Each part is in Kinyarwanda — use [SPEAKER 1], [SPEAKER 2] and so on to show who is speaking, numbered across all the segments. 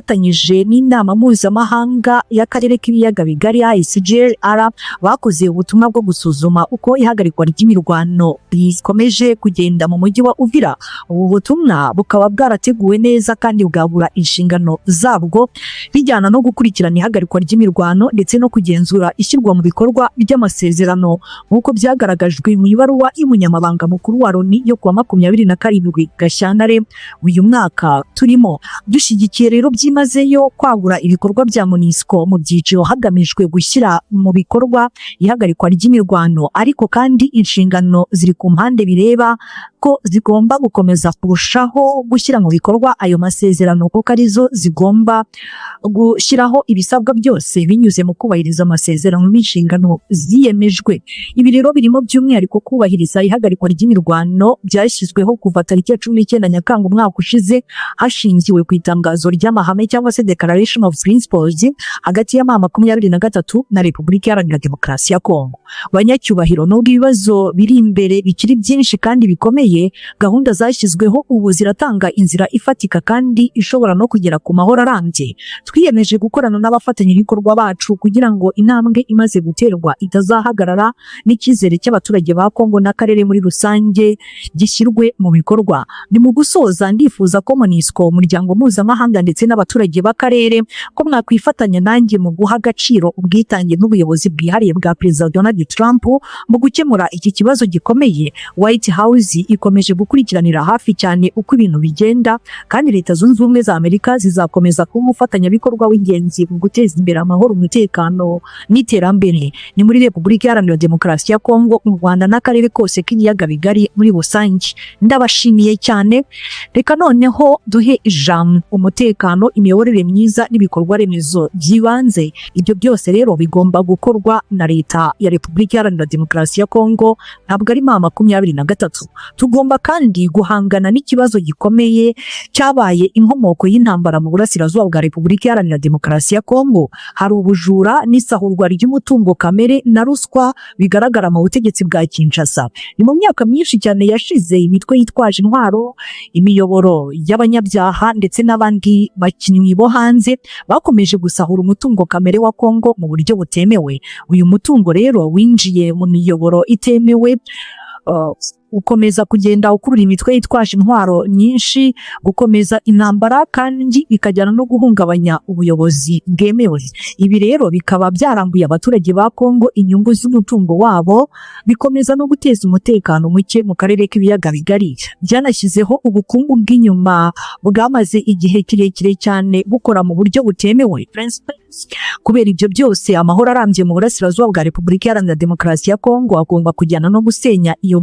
[SPEAKER 1] Bafatanyije n'inama mpuzamahanga y'akarere k'ibiyaga bigari, ICGLR, bakoze ubutumwa bwo gusuzuma uko ihagarikwa ry'imirwano rikomeje kugenda mu mujyi wa Uvira. Ubu butumwa bukaba bwarateguwe neza kandi bwabura inshingano zabwo, bijyana no gukurikirana ihagarikwa ry'imirwano ndetse no kugenzura ishyirwa mu bikorwa ry'amasezerano, nk'uko byagaragajwe mu ibaruwa y'umunyamabanga mukuru wa Loni yo kuwa 27 Gashyantare uyu mwaka turimo. Dushyigikiye rero byimazeyo kwagura ibikorwa bya MONUSCO mu byiciro hagamijwe gushyira mu bikorwa ihagarikwa ry'imirwano, ariko kandi inshingano ziri ku mpande bireba ko zigomba gukomeza kurushaho gushyira mu bikorwa ayo masezerano, kuko arizo zigomba gushyiraho ibisabwa byose binyuze mu kubahiriza amasezerano n'inshingano ziyemejwe. Ibi rero birimo by'umwihariko kubahiriza ihagarikwa ry'imirwano byashyizweho kuva tariki ya 19 Nyakanga umwaka ushize, hashingiwe ku itangazo ry'amahame cyangwa se Declaration of Principles hagati ya M23 na Repubulika Iharanira Demokarasi ya Kongo. Banyacyubahiro, nubwo ibibazo biri imbere bikiri byinshi kandi bikomeye, gahunda zashyizweho ubu ziratanga inzira ifatika kandi ishobora no kugera ku mahoro arambye. Twiyemeje gukorana n'abafatanyabikorwa bacu kugira ngo intambwe imaze guterwa itazahagarara n'icyizere cy'abaturage ba Kongo n'akarere muri rusange gishyirwe mu bikorwa. Ni mu gusoza, ndifuza ko MONUSCO, umuryango mpuzamahanga ndetse n'abaturage b'akarere, ko mwakwifatanya nanjye mu guha agaciro ubwitange n'ubuyobozi bwihariye bwa Perezida Donald Trump mu gukemura iki kibazo gikomeye. White House ikomeje gukurikiranira hafi cyane uko ibintu bigenda, kandi Leta Zunze Ubumwe za Amerika zizakomeza kuba umufatanyabikorwa w'ingenzi mu guteza imbere amahoro, umutekano n'iterambere ni muri Repubulika Iharanira Demokarasi ya Kongo, mu Rwanda n'akarere kose k'ibiyaga bigari muri rusange. Ndabashimiye cyane. Reka noneho duhe ijambo umutekano, imiyoborere myiza n'ibikorwa remezo by'ibanze. Ibyo byose rero bigomba gukorwa na Leta ya Repubulika Iharanira Demokarasi ya Kongo, ntabwo ari M23. Tugomba kandi guhangana n'ikibazo gikomeye cyabaye inkomoko y'intambara mu burasirazuba bwa Repubulika Iharanira Demokarasi ya Kongo. Hari ubujura n'isahurwa ry'umutungo kamere na ruswa bigaragara mu butegetsi bwa Kinshasa. Ni mu myaka myinshi cyane yashize, imitwe yitwaje intwaro, imiyoboro y'abanyabyaha ndetse n'abandi bakinnyi bo hanze bakomeje gusahura umutungo kamere wa Kongo mu buryo butemewe. Uyu mutungo rero winjiye mu miyoboro itemewe, ukomeza kugenda ukurura imitwe yitwaje intwaro nyinshi, gukomeza intambara kandi bikajyana no guhungabanya ubuyobozi bwemewe. Ibi rero bikaba byarambuye abaturage ba Kongo inyungu z'umutungo wabo, bikomeza no guteza umutekano muke mu karere k'ibiyaga bigari. Byanashyizeho ubukungu bw'inyuma bwamaze igihe kirekire cyane bukora mu buryo butemewe. Kubera ibyo byose, amahoro arambye mu burasirazuba bwa Repubulika Iharanira Demokarasi ya Kongo agomba kujyana no gusenya iyo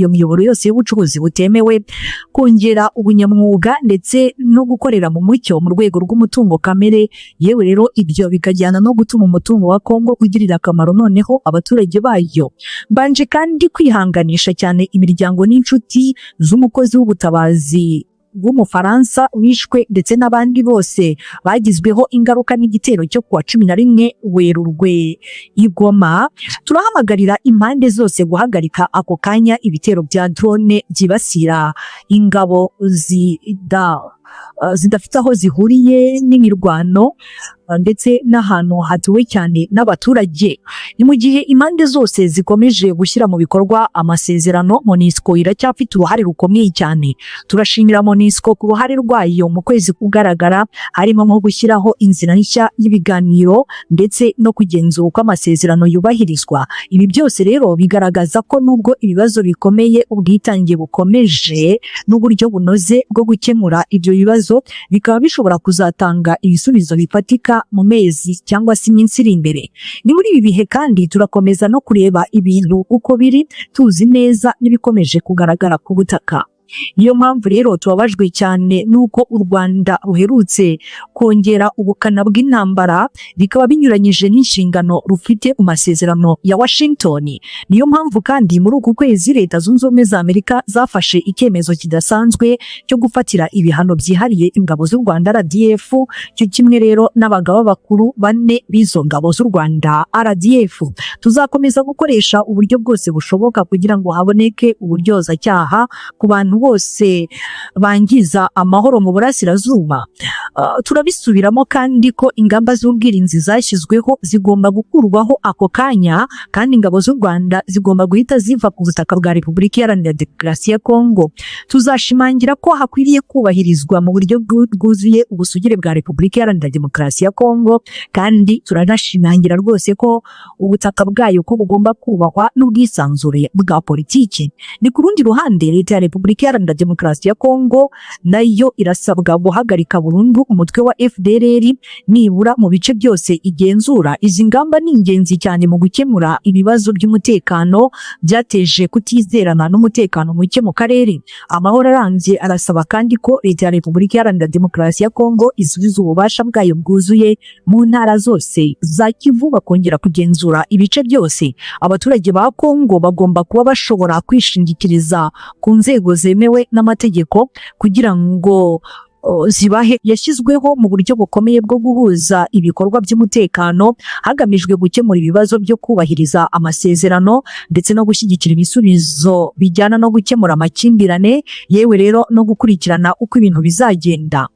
[SPEAKER 1] miyoboro yose y'ubucuruzi butemewe, kongera ubunyamwuga ndetse no gukorera mu mucyo mu rwego rw'umutungo kamere. Yewe rero, ibyo bikajyana no gutuma umutungo wa Kongo ugirira akamaro noneho abaturage bayo. Mbanje kandi kwihanganisha cyane imiryango n'inshuti z'umukozi w'ubutabazi w'Umufaransa wishwe ndetse n'abandi bose bagizweho ingaruka n'igitero cyo kuwa 11 Werurwe i Goma. Turahamagarira impande zose guhagarika ako kanya ibitero bya drone byibasira ingabo zidafite aho zihuriye n'imirwano ndetse n'ahantu hatuwe cyane n'abaturage. Ni mu gihe impande zose zikomeje gushyira mu bikorwa amasezerano, MONUSCO iracyafite uruhare rukomeye cyane. Turashimira MONUSCO ku ruhare rwayo mu kwezi kugaragara, harimo nko gushyiraho inzira nshya y'ibiganiro ndetse no kugenzura uko amasezerano yubahirizwa. Ibi byose rero bigaragaza ko nubwo ibibazo bikomeye, ubwitange bukomeje n'uburyo bunoze bwo gukemura ibyo bibazo bikaba bishobora kuzatanga ibisubizo bifatika mu mezi cyangwa se iminsi iri imbere. Ni muri ibi bihe kandi turakomeza no kureba ibintu uko biri, tuzi neza n'ibikomeje kugaragara ku butaka. Niyo mpamvu rero tubabajwe cyane n'uko u Rwanda ruherutse kongera ubukana bw'intambara, bikaba binyuranyije n'inshingano rufite mu masezerano ya Washington. Niyo mpamvu kandi muri uku kwezi Leta Zunze Ubumwe za Amerika zafashe icyemezo kidasanzwe cyo gufatira ibihano byihariye ingabo z'u Rwanda RDF, cyo kimwe rero n'abagaba bakuru bane b'izo ngabo z'u Rwanda RDF. Tuzakomeza gukoresha uburyo bwose bushoboka kugira ngo haboneke uburyozacyaha ku bantu abantu bose bangiza amahoro mu burasirazuba. Turabisubiramo kandi ko ingamba z'ubwirinzi zashyizweho zigomba gukurwaho ako kanya, kandi ingabo z'u Rwanda zigomba guhita ziva ku butaka bwa Repubulika Iharanira Demokarasi ya Kongo. Tuzashimangira ko hakwiriye kubahirizwa mu buryo bwuzuye ubusugire bwa Repubulika Iharanira Demokarasi ya Kongo, kandi turanashimangira rwose ko ubutaka bwayo ko bugomba kubahwa n'ubwisanzure bwa politiki. Ni ku rundi ruhande, Leta ya Repubulika Iharanira Demokarasi ya Kongo nayo irasabwa guhagarika burundu umutwe wa FDLR nibura mu bice byose igenzura. Izi ngamba ni ingenzi cyane mu gukemura ibibazo by'umutekano byateje kutizerana n'umutekano muke mu karere. Amahoro arambye arasaba kandi ko Leta ya Repubulika Iharanira Demokarasi ya Kongo isubiza ububasha bwayo bwuzuye mu ntara zose za Kivu, bakongera kugenzura ibice byose. Abaturage ba Kongo bagomba kuba bashobora kwishingikiriza ku nzego zemewe n'amategeko kugira ngo zibahe. Yashyizweho mu buryo bukomeye bwo guhuza ibikorwa by'umutekano hagamijwe gukemura ibibazo byo kubahiriza amasezerano ndetse no gushyigikira ibisubizo bijyana no gukemura amakimbirane, yewe rero no gukurikirana uko ibintu bizagenda.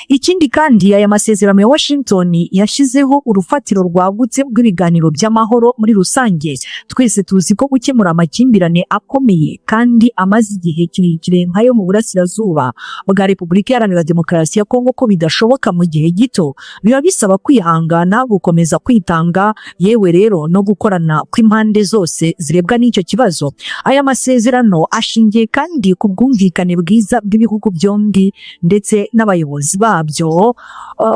[SPEAKER 1] Ikindi kandi, aya masezerano ya Washington yashyizeho urufatiro rwagutse rw'ibiganiro by'amahoro muri rusange. Twese tuzi ko gukemura amakimbirane akomeye kandi amaze igihe kirekire nk'ayo mu burasirazuba bwa Repubulika Iharanira Demokarasi ya Kongo ko bidashoboka mu gihe gito. Biba bisaba kwihangana, gukomeza kwitanga, yewe rero no gukorana kw'impande zose zirebwa n'icyo kibazo. Aya masezerano ashingiye kandi ku bwumvikane bwiza bw'ibihugu byombi ndetse n'abayobozi babyo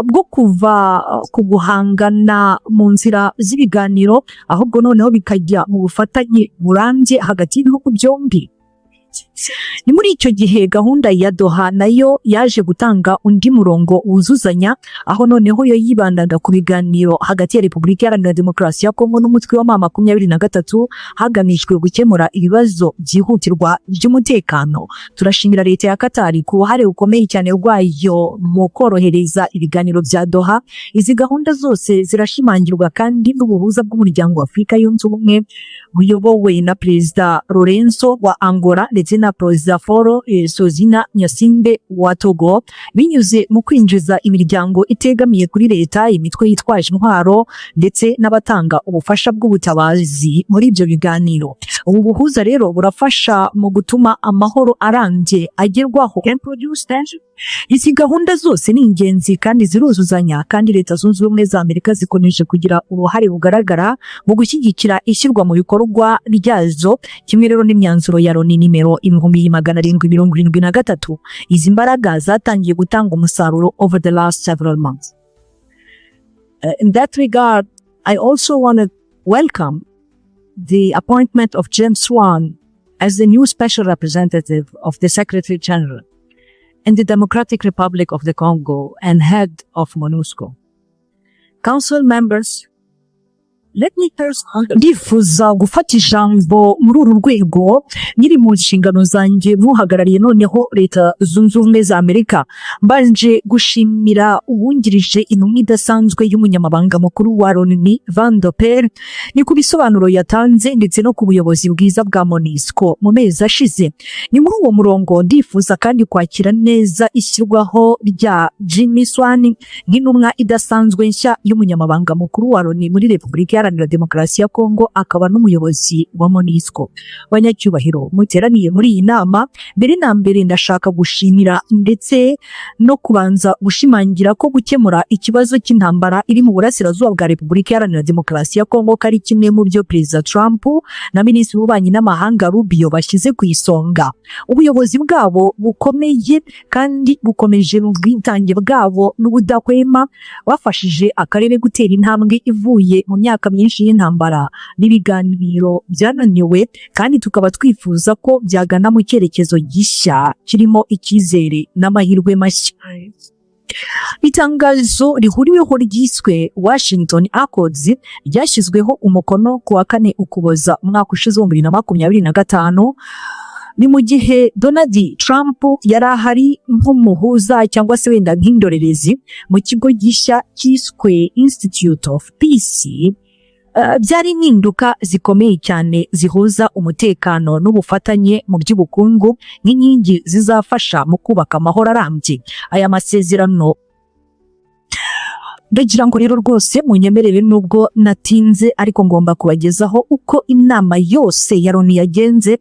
[SPEAKER 1] bwo kuva ku guhangana mu nzira z'ibiganiro, ahubwo noneho bikajya mu bufatanye burambye hagati y'ibihugu byombi. Ni muri icyo gihe gahunda ya Doha nayo yaje gutanga undi murongo wuzuzanya, aho noneho yo yibandaga ku biganiro hagati ya Repubulika Iharanira Demokarasi ya Kongo n'umutwe wa M23, hagamijwe gukemura ibibazo byihutirwa by'umutekano. Turashimira Leta ya Katari ku ruhare rukomeye cyane rwayo mu korohereza ibiganiro bya Doha. Izi gahunda zose zirashimangirwa kandi n'ubuhuza bw'Umuryango wa Afurika Yunze Ubumwe buyobowe na Perezida Lourenço wa Angola ndetse na Perezida Faure Essozimna Gnassingbé wa Togo, binyuze mu kwinjiza imiryango itegamiye kuri leta, imitwe yitwaje intwaro ndetse n'abatanga ubufasha bw'ubutabazi muri ibyo biganiro. Ubu buhuza rero burafasha mu gutuma amahoro arambye agerwaho.
[SPEAKER 2] Can produce tension.
[SPEAKER 1] Izi gahunda zose ni ingenzi kandi ziruzuzanya, kandi Leta Zunze Ubumwe za Amerika zikomeje kugira uruhare rugaragara mu gushyigikira ishyirwa mu bikorwa ryazo, kimwe rero n'imyanzuro ya Loni nimero 1773. Izi mbaraga zatangiye gutanga umusaruro over the last several months.
[SPEAKER 2] In that regard, I also want to welcome the appointment of James Swan as the new special representative of the Secretary General in the Democratic Republic of the Congo and head of MONUSCO. Council members, let me first
[SPEAKER 1] Ndifuza gufata ijambo muri uru rwego nkiri mu nshingano zanjye nk'uhagarariye noneho Leta Zunze Ubumwe za Amerika, mbanje gushimira uwungirije intumwa idasanzwe y'umunyamabanga mukuru wa Loni, Vanderpeel, ni ku bisobanuro yatanze ndetse no ku buyobozi bwiza bwa MONUSCO mu mezi ashize. Ni muri uwo murongo, ndifuza kandi kwakira neza ishyirwaho rya Jimmy Swan nk'intumwa idasanzwe nshya y'umunyamabanga mukuru wa Loni muri Repubulika Iharanira Demokarasi ya Kongo, akaba n'umuyobozi wa MONUSCO. Banyacyubahiro muteraniye muri iyi nama, mbere na mbere ndashaka gushimira ndetse no kubanza gushimangira ko gukemura ikibazo cy'intambara iri mu burasirazuba bwa Repubulika Iharanira Demokarasi ya Kongo ko ari kimwe mu byo Perezida Trump na Minisitiri w'Ububanyi n'Amahanga Rubio bashyize ku isonga. Ubuyobozi bwabo bukomeye kandi bukomeje mu bwitange bwabo n'ubudahwema bafashije akarere gutera intambwe ivuye mu myaka myinshi y'intambara n'ibiganiro byananiwe, kandi tukaba twifuza ko byagana mu cyerekezo gishya kirimo icyizere n'amahirwe mashya. Itangazo rihuriweho ryiswe Washington Accords ryashyizweho umukono ku wa 4 Ukuboza umwaka ushize wa 2025. Ni mu gihe Donald Trump yari ahari nk'umuhuza cyangwa se wenda nk'indorerezi mu kigo gishya cyiswe Institute of Peace. Byari impinduka zikomeye cyane zihuza umutekano n'ubufatanye mu by'ubukungu nk'inkingi zizafasha mu kubaka amahoro arambye. Aya masezerano, ndagira ngo rero rwose munyemerere, nubwo natinze, ariko ngomba kubagezaho uko inama yose ya Loni yagenze.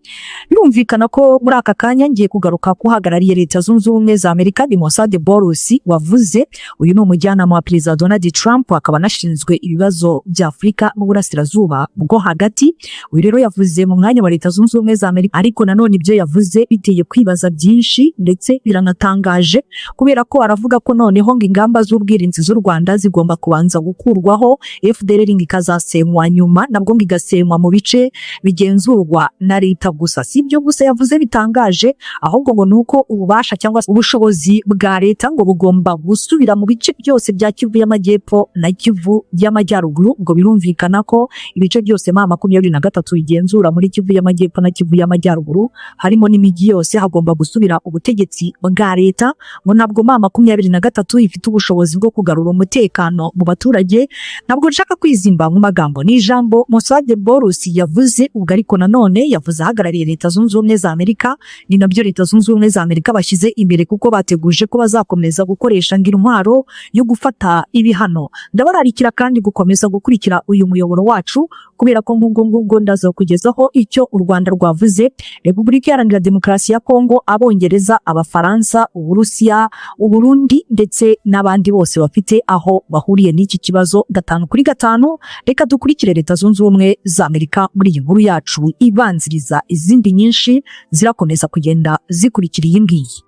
[SPEAKER 1] Birumvikana ko muri aka kanya ngiye kugaruka kuhagarariye Leta Zunze Ubumwe za Amerika, ni Massad Boulos wavuze. Uyu ni umujyanama wa Perezida Donald Trump, akaba anashinzwe ibibazo bya Afurika n'Uburasirazuba bwo Hagati. Uyu rero yavuze mu mwanya wa Leta Zunze Ubumwe za Amerika, ariko nanone ibyo yavuze biteye kwibaza byinshi, ndetse biranatangaje, kubera ko aravuga ko noneho ngo ingamba z'ubwirinzi z'u Rwanda zigomba kubanza gukurwaho, FDLR ngo ikazasenywa nyuma, nabwo ngo igasenywa mu bice bigenzurwa na leta gusa. Si ibyo gusa yavuze bitangaje, ahubwo ngo nuko ububasha cyangwa se ubushobozi bwa leta ngo bugomba gusubira mu bice byose bya Kivu y'Amajyepfo na Kivu y'Amajyaruguru. Ngo birumvikana ko ibice byose M23 bigenzura muri Kivu y'Amajyepfo na Kivu y'Amajyaruguru, harimo n'imijyi yose, hagomba gusubira ubutegetsi bwa leta. Ngo ntabwo M23 ifite ubushobozi bwo kugarura umutekano mu baturage. Ntabwo nshaka kwizimba mu magambo, ni ijambo Massad Boulos yavuze ubwo, ariko nanone yavuze ahagarariye Leta Zunze Ubumwe za Amerika. Ni nabyo Leta Zunze Ubumwe za Amerika bashyize imbere, kuko bateguje ko bazakomeza gukoresha ngo intwaro yo gufata ibihano. Ndabararikira kandi gukomeza gukurikira uyu muyoboro wacu, kubera ko nk'ubwo ngubwo ndaza kugezaho icyo u Rwanda rwavuze, Repubulika Iharanira Demokarasi ya Kongo, Abongereza, Abafaransa, Uburusiya, Uburundi ndetse n'abandi bose bafite aho bahuriye n'iki kibazo gatanu kuri gatanu. Reka dukurikire Leta Zunze Ubumwe za Amerika muri iyi nkuru yacu ibanziriza izindi nyinshi zirakomeza kugenda zikurikira iyi ngiyi.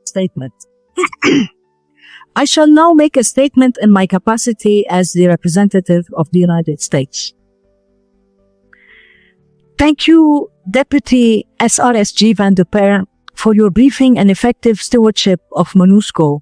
[SPEAKER 2] Statement. I shall now make a statement in my capacity as the representative of the United States. Thank you, Deputy SRSG Vanderperre, for your briefing and effective stewardship of MONUSCO.